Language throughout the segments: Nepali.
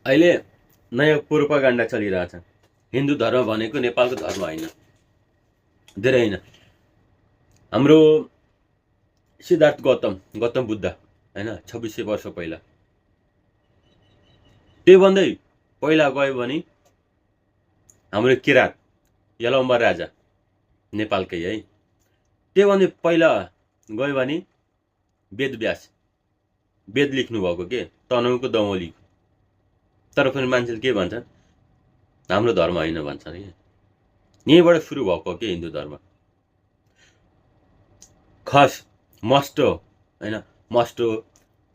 अहिले नयाँ प्रोपागान्डा चलिरहेछ। हिन्दू धर्म भनेको नेपालको धर्म होइन, धेरै होइन। हाम्रो सिद्धार्थ गौतम बुद्ध होइन, 2600 वर्ष पहिला, त्योभन्दै पहिला गयो भने हाम्रो किराँत यलम्बर राजा नेपालकै है, त्योभन्दा पहिला गयो भने वेदव्यास, वेद लेख्नु भएको के तनहुँको दमौली। तर पनि मान्छेले के भन्छन्, हाम्रो धर्म होइन भन्छन् कि। यहीँबाट सुरु भएको के हिन्दू धर्म। खस मस्ट होइन, मस्ट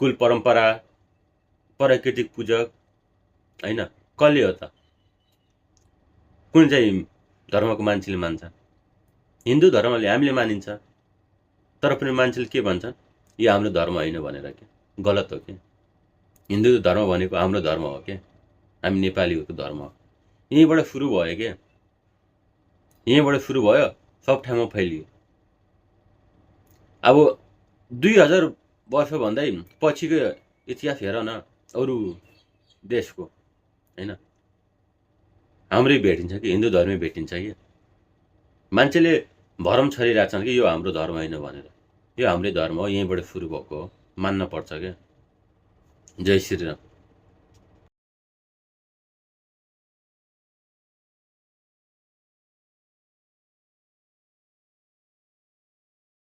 कुल परम्परा, प्राकृतिक पूजक होइन, कसले हो त? कुन चाहिँ धर्मको मान्छेले मान्छ? हिन्दू धर्मले हामीले मानिन्छ, तर पनि मान्छेले के भन्छन्, यो हाम्रो धर्म होइन भनेर के। गलत हो कि। हिन्दू धर्म भनेको हाम्रो धर्म हो के, हामी नेपालीहरूको धर्म हो। यहीँबाट सुरु भयो के, यहीँबाट सुरु भयो, सब ठाउँमा फैलियो। अब 2000 वर्षभन्दा पछिको इतिहास हेर न अरू देशको होइन, हाम्रै भेटिन्छ कि, हिन्दू धर्मै भेटिन्छ कि। मान्छेले भरम छरिरहेछन् कि यो हाम्रो धर्म होइन भनेर। यो हाम्रै धर्म हो, यहीँबाट सुरु भएको हो, मान्न पर्छ क्या। जय श्रीराम।